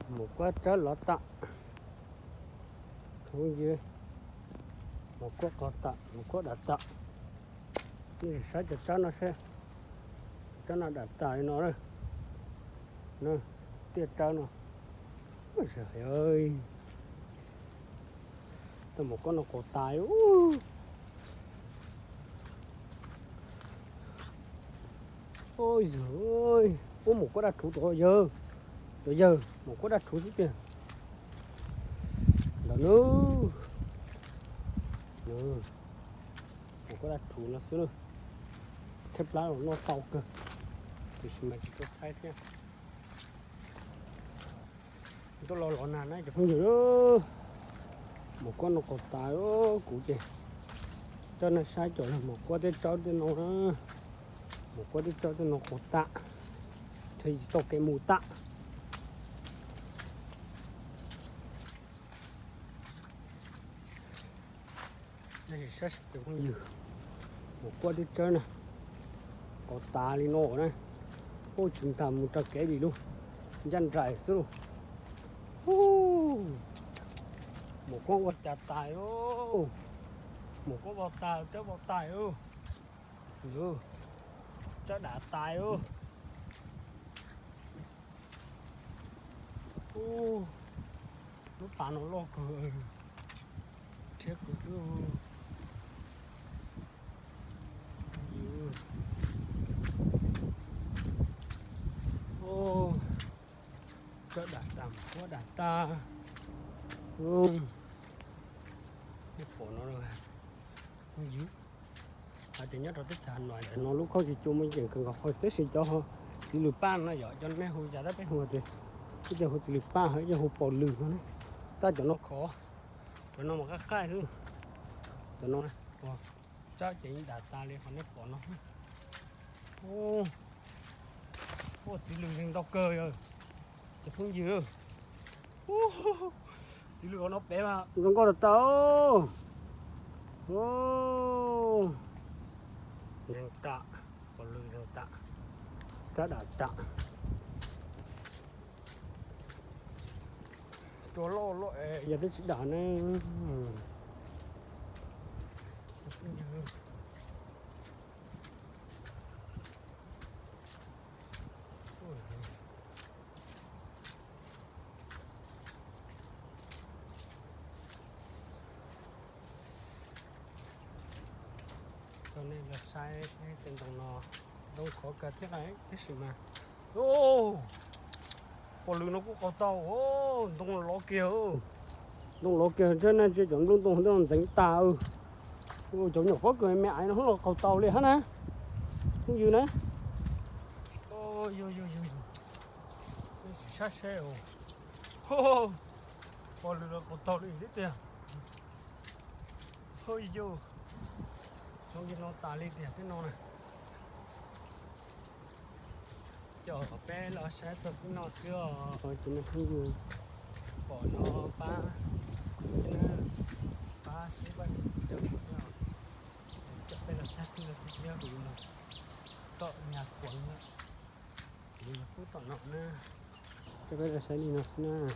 Mus kuab tsawb lov tam, phooj ywg, mus kuab qos tam, mus kuab dam tam. Nej saib cov tsawb no seb, tsawb no dam tas li no, tiaj tsawb no. Tau mus kuab no qaus tas. Ua yawg, ua mus kuab dab rhuv rau yawg, cov yawg mus kuab dab rhuv xwb tiag. Ntawm no, mus kuab dab rhuv no xwb na. Tshaib plab los noj tau kawg, tiam sis mas tsis tau tshaib thiab. Tuaj los los nag na cov phooj ywg, mus kuab no qaus tas. Kuv ces coj nej saib cov mus kuab tej tsawb tej no na, mus kuab tej tsawb tej no qaus tas, nrhiav tsis tau kev mus tam. Nej sim saib seb cov phooj ywg, mus kuab tej tsawb na, qaus tas li no na, kuj tsis ntas mus raws kev li lauj, ncaj nraim xwb lauj. Mus kuab ua cas tas, mus kuab vau tas, tsawb vau tas, tsawb dam tas. Ub, lub pas no loj kawg, rhiab kawg xwb. Tsawb dam tas, kuab dam tas. Nej pom no, phooj ywg, hais tias nyob rau teb chaws Has Nois ntawm no lub khaub cua muaj yeem kawg nkaus, tab sis cov txiv lws paj no yog cov nej hu cas tab peb hu tias, peb cov hu txiv lws paj, cov hu paus lws no ne. Tab cov no khov, cov no mas qab qaij xwb. Cov no tsawb ces yeej dam tas li qhov nej pom no. Ua txiv lws neeg ntau kawg yog cov phooj ywg. Txiv lws no pem mas zoo nkauj tas tas. Neeg tas, paus lws neeg tas, tsawb dam tas. Cua loj loj es yog twb tsis dam ne. Coj nej los saib tej ntoo no, ntoo khov kawg thiab na, tab sis mas, paus lws no kuj qaus tau, ntoo lov kiag, ntoo lov kiag thiab na, ntsia cov nplooj ntoo ntxeev tas. Cov nyuam pob kws me me aiv no los qaus tau li hab na, phooj ywg na. Yog, yog, yog, nej sim saib seb, paus lws los qaus tau li thiab tiag. Yog, zoo li no tas li tiag thiab no na. Coj peb los saib txog tib no xwb os, cov nej phooj ywg, pom no pab, pab sub pab cov, coj peb los saib tib no xwb thiab, kuv yuav mus tom nyag kuav na, kuv yuav mus pub tom no na, coj peb los saib li no xwb na.